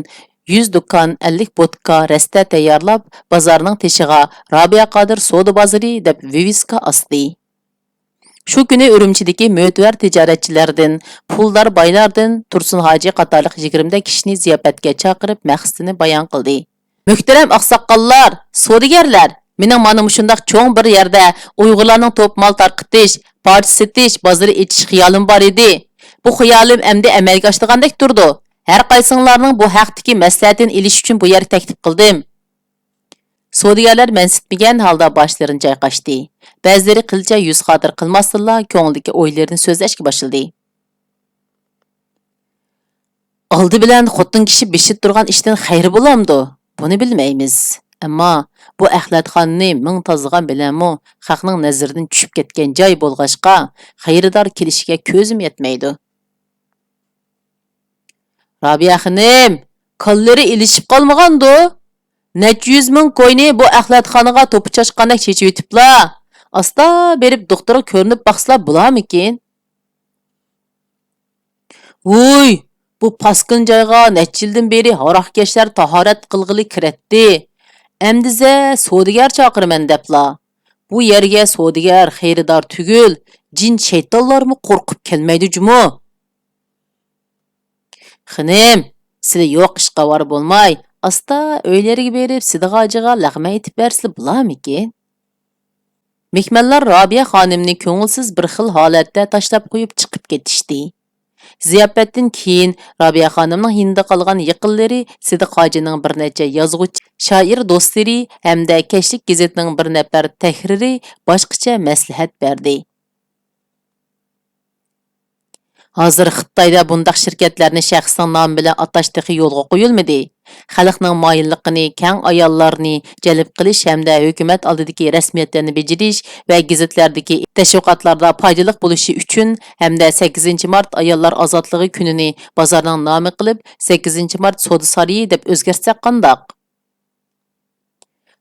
يۈز دۇكان، ئەللىك بوتكا رەستە تەييارلاپ، بازارنىڭ تېشىغا «رابىيە قادىر سودا بازىرى» دەپ ۋىۋىسكا ئاستى. شۇ كۈنى ئۈرۈمچىدىكى مۆتىۋەر تىجارەتچىلەردىن، پۇلدار بايلاردىن تۇرسۇن ھاجى قاتارلىق يىگىرمىدەك كىشىنى زىياپەتكە چاقىرىپ، مەقسىتىنى بايان قىلدى. مۆھتەرەم ئاقساقاللار، سودىگەرلەر! مېنىڭ مانا مۇشۇنداق چوڭ بىر يەردە ئۇيغۇرلارنىڭ توپ مال تارقىتىش، پارچە سېتىش بازىرى ئېچىش خىيالىم بار ئىدى. بۇ خىيالىم ئەمدى ئەمەلگە ئاشىدىغاندەك تۇرىدۇ. ھەر قايسىڭلارنىڭ بۇ ھەقتىكى مەسلىھەتىنى ئېلىش ئۈچۈن بۇ يەرگە تەكلىپ قىلدىم. سودىگەرلەر مەنسىتمىگەن ھالدا باشلىرىنى چايقاشتى. بەزىلىرى قىلچە يۈز خاتىرە قىلماستىنلا، كۆڭلىدىكى ئويلىرىنى سۆزلەشكە باشلىدى. ئالدى بىلەن خوتۇن كىشى بېشىدا تۇرغان ئىشتىن خەير بولامدۇ؟ بۇنى بىلمەيمىز. ئەمما بۇ ئەخلەتخانىنى مىڭ تازىغان بىلەنمۇ خەقنىڭ نەزىرىدىن چۈشۈپ كەتكەن جاي بولغاچقا، خېرىدار كېلىشىگە كۆزۈم يەتمەيدۇ. رابىيە خېنىم، كاللىرى ئېلىشىپ قالمىغاندۇ؟ نەچچە يۈز مىڭ كوينى بۇ ئەخلەتخانىغا توپا چاچقاندەك چېچىۋېتىپلا، ئاستا بېرىپ دوختۇرغا كۆرۈنۈپ باقسىلا بولارمىكىن؟ ۋۇي، بۇ پاسكىنا جايغا نەچچە يىلدىن بېرى ھاراقكەشلەر تاھارەت قىلغىلى كىرەتتى. ئەمدىزە سودىگەر چاقىرىمەن دەپلا. بۇ يەرگە سودىگەر، خېرىدار تۈگۈل، جىن-شەيتانلارمۇ قورقۇپ كەلمەيدۇ جۇمۇ. خېنىم، سىلى يوق ئىشقا ئاۋارە بولماي، ئاستا ئۆيلىرىگە بېرىپ سىدىغاجىغا لەغمەن ئېيتىپ بەرسىلە بولارمىكىن؟ مېھمانلار رابىيە خانىمنى كۆڭۈلسىز بىر خىل ھالەتتە تاشلاپ قويۇپ چىقىپ كېتىشتى. زىياپەتتىن كېيىن رابىيە خانىمنىڭ يېنىدا قالغان يېقىنلىرى سىدىق ھاجىنىڭ بىر نەچچە يازغۇچى، شائىر دوستلىرى ھەمدە كەچلىك گېزىتنىڭ بىر نەپەر تەھرىرى باشقىچە مەسلىھەت بەردى. ھازىر خىتايدا بۇنداق شىركەتلەرنى شەخسنىڭ نامى بىلەن ئاتاش تېخى يولغا قويۇلمىدى. خەلقنىڭ مايىللىقىنى، كەڭ ئاياللارنى جەلپ قىلىش ھەمدە ھۆكۈمەت ئالدىدىكى رەسمىيەتلەرنى بېجىرىش ۋە گېزىتلەردىكى تەشۋىقاتلاردا پايدىلىق بولۇشى ئۈچۈن ھەمدە سەككىزىنچى مارت ئاياللار ئازادلىقى كۈنىنى بازارنىڭ نامى قىلىپ، سەككىزىنچى مارت سودا سارىيى دەپ ئۆزگەرتسەك قانداق؟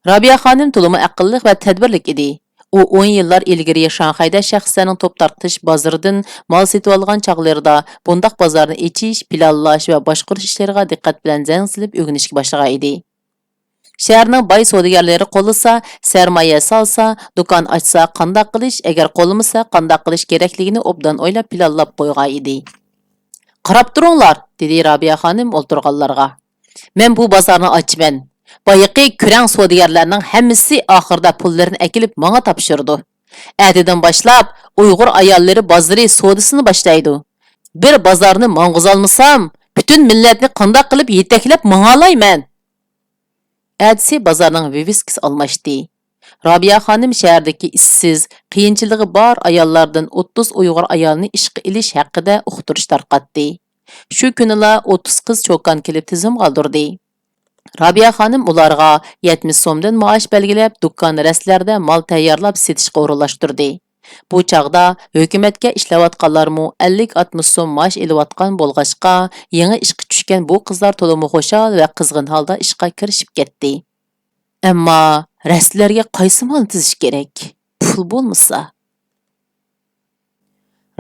رابىيە خانىم تولىمۇ ئەقىللىق ۋە تەدبىرلىك ئىدى. ئۇ ئون يىللار ئىلگىرى شاڭخەيدە شەخسلەرنىڭ توپ تارقىتىش بازىرىدىن مال سېتىۋالغان چاغلىرىدا بۇنداق بازارنى ئېچىش، پىلانلاش ۋە باشقۇرۇش ئىشلىرىغا دىققەت بىلەن زەن سېلىپ ئۆگىنىشكە باشلىغان ئىدى. شەھەرنىڭ باي سودىگەرلىرى قوللىسا، سەرمايە سالسا، دۇكان ئاچسا قانداق قىلىش، ئەگەر قوللىمىسا قانداق قىلىش كېرەكلىكىنى ئوبدان ئويلاپ پىلانلاپ قويغان ئىدى. قاراپ تۇرۇڭلار، دېدى رابىيە خانىم ئولتۇرغانلارغا. مەن بۇ بازارنى ئاچىمەن. بايىقى كۆرەڭ سودىگەرلەرنىڭ ھەممىسى ئاخىرىدا پۇللىرىنى ئەكېلىپ ماڭا تاپشۇرىدۇ. ئەتىدىن باشلاپ ئۇيغۇر ئاياللىرى بازىرى سودىسىنى باشلايدۇ. بىر بازارنى ماڭغۇزالمىسام، پۈتۈن مىللەتنى قانداق قىلىپ يېتەكلەپ ماڭالايمەن؟ ئەتىسى بازارنىڭ ۋىۋىسكىسى ئالماشتى. رابىيە خانىم شەھەردىكى ئىشسىز، قىيىنچىلىقى بار ئاياللاردىن ئوتتۇز ئۇيغۇر ئايالىنى ئىشقا ئېلىش ھەققىدە ئۇقتۇرۇش تارقاتتى. شۇ كۈنىلا ئوتتۇز قىز چوكان كېلىپ تىزىمغا ئالدۇردى. رابىيە خانىم ئۇلارغا يەتمىش سومدىن مائاش بەلگىلەپ، دۇكان، رەستىلەردە مال تەييارلاپ سېتىشقا ئورۇنلاشتۇردى. بۇ چاغدا ھۆكۈمەتكە ئىشلەۋاتقانلارمۇ ئەللىك ئاتمىش سوم مائاش ئېلىۋاتقان بولغاچقا، يېڭى ئىشقا چۈشكەن بۇ قىزلار تولىمۇ خۇشال ۋە قىزغىن ھالدا ئىشقا كىرىشىپ كەتتى. ئەمما رەستىلەرگە قايسى مالنى تىزىش كېرەك؟ پۇل بولمىسا.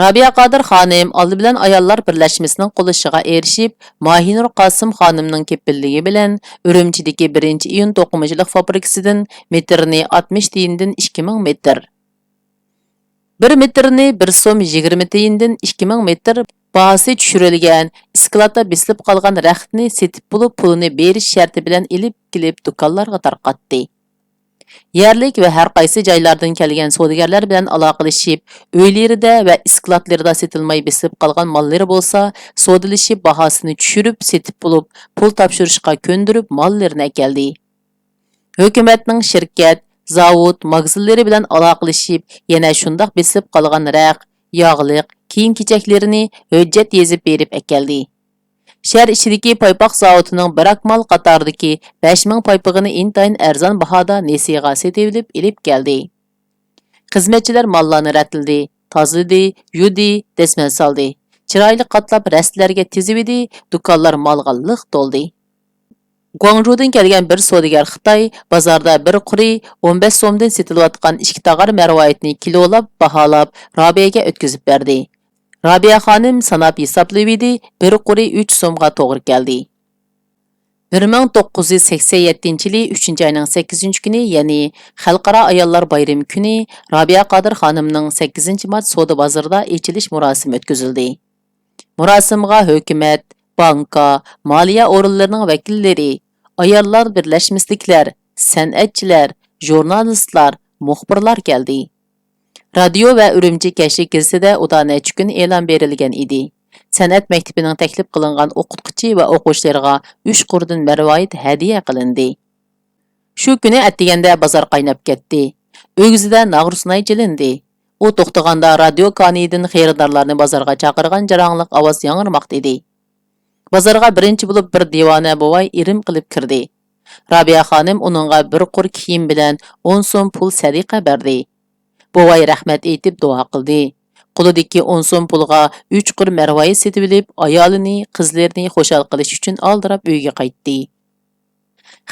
رابىيە قادىر خانىم ئالدى بىلەن ئاياللار بىرلەشمىسىنىڭ قوللىشىغا ئېرىشىپ، ماھىنۇر قاسىم خانىمنىڭ كېپىللىكى بىلەن ئۈرۈمچىدىكى بىرىنچى ئىيۇن توقۇمىچىلىق فابرىكىسىدىن مېتىرنى ئاتمىش تىيىندىن ئىككى مىڭ مېتىر، بىر مېتىرنى بىر سوم يىگىرمە تىيىندىن ئىككى مىڭ مېتىر باھاسى چۈشۈرۈلگەن ئىسكىلاتتا بېسىلىپ قالغان رەختنى سېتىپ بولۇپ، پۇلىنى بېرىش شەرتى بىلەن ئېلىپ كېلىپ دۇكانلارغا تارقاتتى. يەرلىك ۋە ھەر قايسى جايلاردىن كەلگەن سودىگەرلەر بىلەن ئالاقىلىشىپ، ئۆيلىرىدە ۋە ئىسكىلاتلىرىدا سېتىلماي بېسىپ قالغان ماللىرى بولسا، سودىلىشىپ باھاسىنى چۈشۈرۈپ سېتىپ بولۇپ، پۇل تاپشۇرۇشقا كۆندۈرۈپ ماللىرىنى ئەكەلدى. ھۆكۈمەتنىڭ شىركەت، زاۋۇت، ماگىزىنلىرى بىلەن ئالاقىلىشىپ، يەنە شۇنداق بېسىپ قالغان رەخت، ياغلىق، كىيىم-كېچەكلىرىنى ھۆججەت يېزىپ بېرىپ ئەكەلدى. شەھەر ئىچىدىكى پايپاق زاۋۇتىنىڭ بىراك مال قاتارىدىكى بەش مىڭ پايپىقىنى ئىنتايىن ئەرزان باھادا نېسىغا سېتىۋېلىپ ئېلىپ كەلدى. خىزمەتچىلەر ماللارنى رەتلىدى، تازىلىدى، يۇدى، دەسمال سالدى. چىرايلىق قاتلاپ رەستىلەرگە تىزىۋىدى، دۇكانلار مالغا لىق تولدى. گۇاڭژۇدىن كەلگەن بىر سودىگەر خىتاي بازاردا بىر قۇرى ئون بەش سومدىن سېتىلىۋاتقان ئىككى تاغار مەرۋايىتنى كىلولاپ، باھالاپ، رابىيەگە ئۆتكۈزۈپ بەردى. رابىيە خانىم ساناپ ھېسابلىۋىدى، بىر قۇرى ئۈچ سومغا توغرا كەلدى. بىر مىڭ توققۇز يۈز سەكسەن يەتتىنچى يىلى ئۈچىنچى ئاينىڭ سەككىزىنچى كۈنى، يەنى خەلقئارا ئاياللار بايرىمى كۈنى، رابىيە قادىر خانىمنىڭ سەككىزىنچى مارت سودا بازىرىدا ئېچىلىش مۇراسىمى ئۆتكۈزۈلدى. مۇراسىمغا ھۆكۈمەت، بانكا، مالىيە ئورۇنلىرىنىڭ ۋەكىللىرى، ئاياللار بىرلەشمىسىدىكىلەر، سەنئەتچىلەر، ژۇرنالىستلار، مۇخبىرلار كەلدى. رادىيو ۋە ئۈرۈمچى كەچلىك گېزىتىدە ئۇدا نەچچە كۈن ئېلان بېرىلگەن ئىدى. سەنئەت مەكتىپىنىڭ تەكلىپ قىلىنغان ئوقۇتقۇچى ۋە ئوقۇغۇچىلىرىغا ئۈچ قۇردىن مەرۋايىت ھەدىيە قىلىندى. شۇ كۈنى ئەتىگەندە بازار قايناپ كەتتى. ئۆگزىدە ناغرا سۇناي چېلىندى. ئۇ توختىغاندا رادىيو كانىيىدىن خېرىدارلارنى بازارغا چاقىرغان جاراڭلىق ئاۋاز ياڭرىماقتا ئىدى. بازارغا بىرىنچى بولۇپ بىر دىۋانە بوۋاي ئىرىم قىلىپ كىردى. رابىيە خانىم ئۇنىڭغا بىر قۇر كىيىم بىلەن ئون سوم پۇل سەدىقە بەردى. بوۋاي رەھمەت ئېيتىپ دۇئا قىلدى. قولىدىكى ئون سوم پۇلغا ئۈچ قۇر مەرۋايىت سېتىۋېلىپ، ئايالىنى، قىزلىرىنى خۇشال قىلىش ئۈچۈن ئالدىراپ ئۆيىگە قايتتى.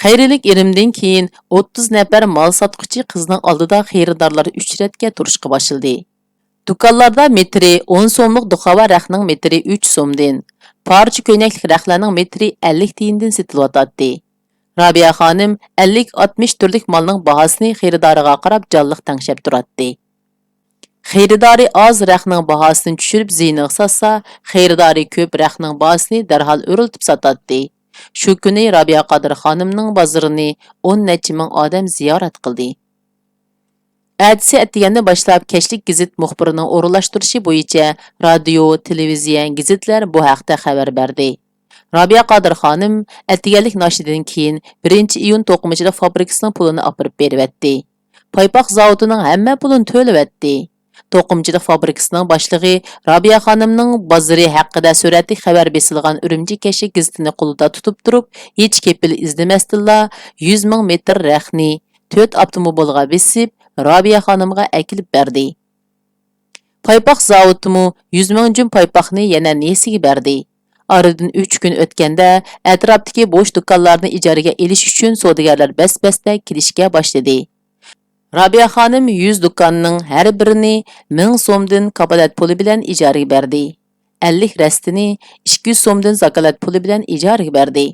خەيرلىك ئىرىمدىن كېيىن ئوتتۇز نەپەر مال ساتقۇچى قىزنىڭ ئالدىدا خېرىدارلار ئۈچ رەتكە تۇرۇشقا باشلىدى. دۇكانلاردا مېتىرى ئون سوملۇق دۇخاۋا رەختنىڭ مېتىرى ئۈچ سومدىن، پارچە كۆينەكلىك رەختلەرنىڭ مېتىرى ئەللىك تىيىندىن سېتىلىۋاتاتتى. رابىيە خانىم ئەللىك ئاتمىش تۈرلۈك مالنىڭ باھاسىنى خېرىدارىغا قاراپ جانلىق تەڭشەپ تۇراتتى. خېرىدارى ئاز رەختنىڭ باھاسىنى چۈشۈرۈپ زىيىنىغا ساتسا، خېرىدارى كۆپ رەختنىڭ باھاسىنى دەرھال ئۆرلىتىپ ساتاتتى. شۇ كۈنى رابىيە قادىر خانىمنىڭ بازىرىنى ئون نەچچە مىڭ ئادەم زىيارەت قىلدى. ئەتىسى ئەتىگەندىن باشلاپ كەچلىك گېزىت مۇخبىرىنىڭ ئورۇنلاشتۇرۇشى بويىچە رادىيو، تېلېۋىزىيە، گېزىتلەر بۇ ھەقتە خەۋەر بەردى. رابىيە قادىر خانىم ئەتىگەنلىك ناشتىدىن كېيىن بىرىنچى ئىيۇن توقۇمىچىلىق فابرىكىسىنىڭ پۇلىنى ئاپىرىپ بېرىۋەتتى. پايپاق زاۋۇتىنىڭ ھەممە پۇلىنى تۆلىۋەتتى. توقۇمىچىلىق فابرىكىسىنىڭ باشلىقى رابىيە خانىمنىڭ بازىرى ھەققىدە سۈرەتلىك خەۋەر بېسىلغان ئۈرۈمچى كەچلىك گېزىتىنى قولىدا تۇتۇپ تۇرۇپ، ھېچ كېپىل ئىزدىمەستىنلا يۈز مىڭ مېتىر رەختنى تۆت ئاپتوموبىلغا بېسىپ، رابىيە خانىمغا ئەكېلىپ بەردى. پايپاق زاۋۇتىمۇ يۈز مىڭ جۈپ پايپاقنى يەنە نېسىگە بەردى. ئارىدىن ئۈچ كۈن ئۆتكەندە، ئەتراپتىكى بوش دۇكانلارنى ئىجارىگە ئېلىش ئۈچۈن سودىگەرلەر بەس-بەستە كېلىشكە باشلىدى. رابىيە خانىم يۈز دۇكاننىڭ ھەر بىرىنى مىڭ سومدىن كاپالەت پۇلى بىلەن ئىجارىگە بەردى. ئەللىك رەستىنى ئىككى يۈز سومدىن زاكالەت پۇلى بىلەن ئىجارىگە بەردى.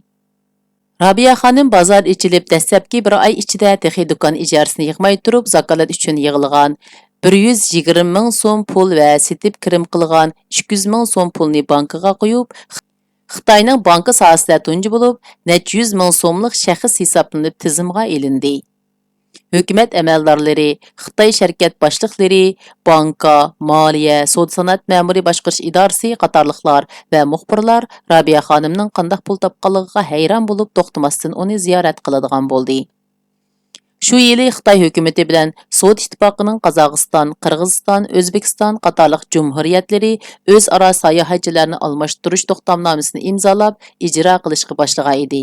رابىيە خانىم بازار ئېچىلىپ دەسلەپكى بىر ئاي ئىچىدە تېخى دۇكان ئىجارىسىنى يىغماي تۇرۇپ، زاكالەت ئۈچۈن يىغىلغان بىر يۈز يىگىرمە مىڭ سوم پۇل ۋە سېتىپ كىرىم قىلغان ئىككى يۈز مىڭ سوم پۇلنى بانكىغا قويۇپ، خىتاينىڭ بانكا ساھەسىدە تۇنجى بولۇپ، نەچچە يۈز مىڭ سوملۇق شەخس ھېسابلىنىپ تىزىمغا ئېلىندى. ھۆكۈمەت ئەمەلدارلىرى، خىتاي شىركەت باشلىقلىرى، بانكا، مالىيە، سودا سانائەت مەمۇرىي باشقۇرۇش ئىدارىسى قاتارلىقلار ۋە مۇخبىرلار رابىيە خانىمنىڭ قانداق پۇل تاپقانلىقىغا ھەيران بولۇپ، توختىماستىن ئۇنى زىيارەت قىلىدىغان بولدى. شۇ يىلى خىتاي ھۆكۈمىتى بىلەن سودا ئىتتىپاقىنىڭ قازاقىستان، قىرغىزىستان، ئۆزبېكىستان قاتارلىق جۇمھۇرىيەتلىرى ئۆزئارا ساياھەتچىلەرنى ئالماشتۇرۇش توختامنامىسىنى ئىمزالاپ، ئىجرا قىلىشقا باشلىغان ئىدى.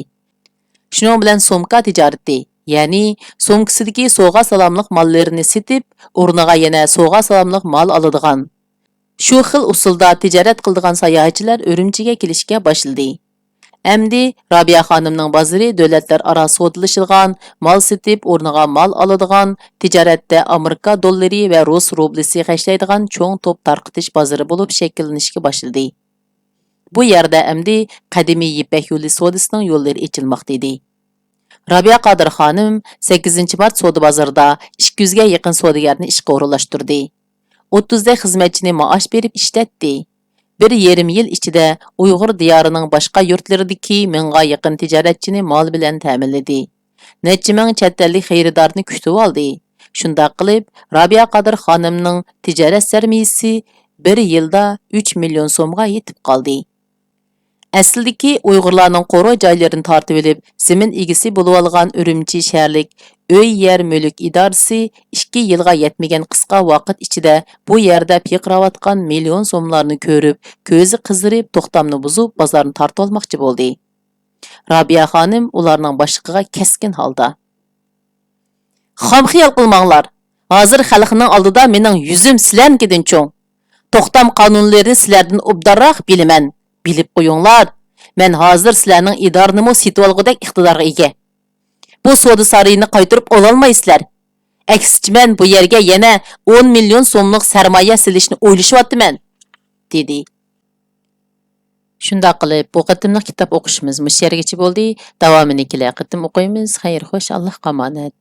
شۇنىڭ بىلەن سومكا تىجارىتى، يەنى سومكىسىدىكى سوغا سالاملىق ماللىرىنى سېتىپ، ئورنىغا يەنە سوغا سالاملىق مال ئالىدىغان، شۇ خىل ئۇسۇلدا تىجارەت قىلىدىغان ساياھەتچىلەر ئۈرۈمچىگە كېلىشكە باشلىدى. ئەمدى رابىيە خانىمنىڭ بازىرى دۆلەتلەر ئارا سودىلىشىدىغان، مال سېتىپ، ئورنىغا مال ئالىدىغان، تىجارەتتە ئامېرىكا دوللىرى ۋە رۇس روبلىسى خەجلەيدىغان چوڭ توپ تارقىتىش بازىرى بولۇپ شەكىللىنىشكە باشلىدى. بۇ يەردە ئەمدى قەدىمىي يىپەك يولى سودىسىنىڭ يوللىرى ئېچىلماقتا ئىدى. رابىيە قادىر خانىم سەككىزىنچى مارت سودا بازىرىدا ئىككى يۈزگە يېقىن سودىگەرنى ئىشقا ئورۇنلاشتۇردى. ئوتتۇزدەك خىزمەتچىنى مائاش بېرىپ ئىشلەتتى. بىر يېرىم يىل ئىچىدە ئۇيغۇر دىيارىنىڭ باشقا يۇرتلىرىدىكى مىڭغا يېقىن تىجارەتچىنى مال بىلەن تەمىنلىدى. نەچچە مىڭ چەت ئەللىك خېرىدارنى كۈتۈۋالدى. شۇنداق قىلىپ، رابىيە قادىر خانىمنىڭ تىجارەت سەرمىيىسى بىر يىلدا ئۈچ مىليون سومغا يېتىپ قالدى. ئەسلىدىكى ئۇيغۇرلارنىڭ قورۇ جايلىرىنى تارتىۋېلىپ، زېمىن ئىگىسى بولۇۋالغان ئۈرۈمچى شەھەرلىك ئۆي يەر مۈلۈك ئىدارىسى ئىككى يىلغا يەتمىگەن قىسقا ۋاقىت ئىچىدە بۇ يەردە پىرقىراۋاتقان مىليون سوملارنى كۆرۈپ، كۆزى قىزىرىپ، توختامنى بۇزۇپ، بازارنى تارتىۋالماقچى بولدى. رابىيە خانىم ئۇلارنىڭ باشلىقىغا كەسكىن ھالدا، خام خىيال قىلماڭلار. ھازىر خەلقنىڭ ئالدىدا مېنىڭ يۈزۈم سىلەرنىڭكىدىن چوڭ. توختام قانۇنلىرىنى سىلەردىن ئوبدانراق بىلىمەن. بىلىپ قويۇڭلار، مەن ھازىر سىلەرنىڭ ئىدارىنىمۇ سېتىۋالغۇدەك ئىقتىدارغا ئىگە. بۇ سودا سارىيىنى قايتۇرۇپ ئالالمايسىلەر. ئەكسىچە، مەن بۇ يەرگە يەنە ئون مىليون سوملۇق سەرمايە سېلىشنى ئويلىشىۋاتىمەن، دېدى. شۇنداق قىلىپ، بۇ قېتىملىق كىتاب ئوقۇشىمىز مۇشۇ يەرگىچە بولدى. داۋامىنى كېلەر قېتىم ئوقۇيمىز. خەير، خوش، ئاللاھقا ئامانەت.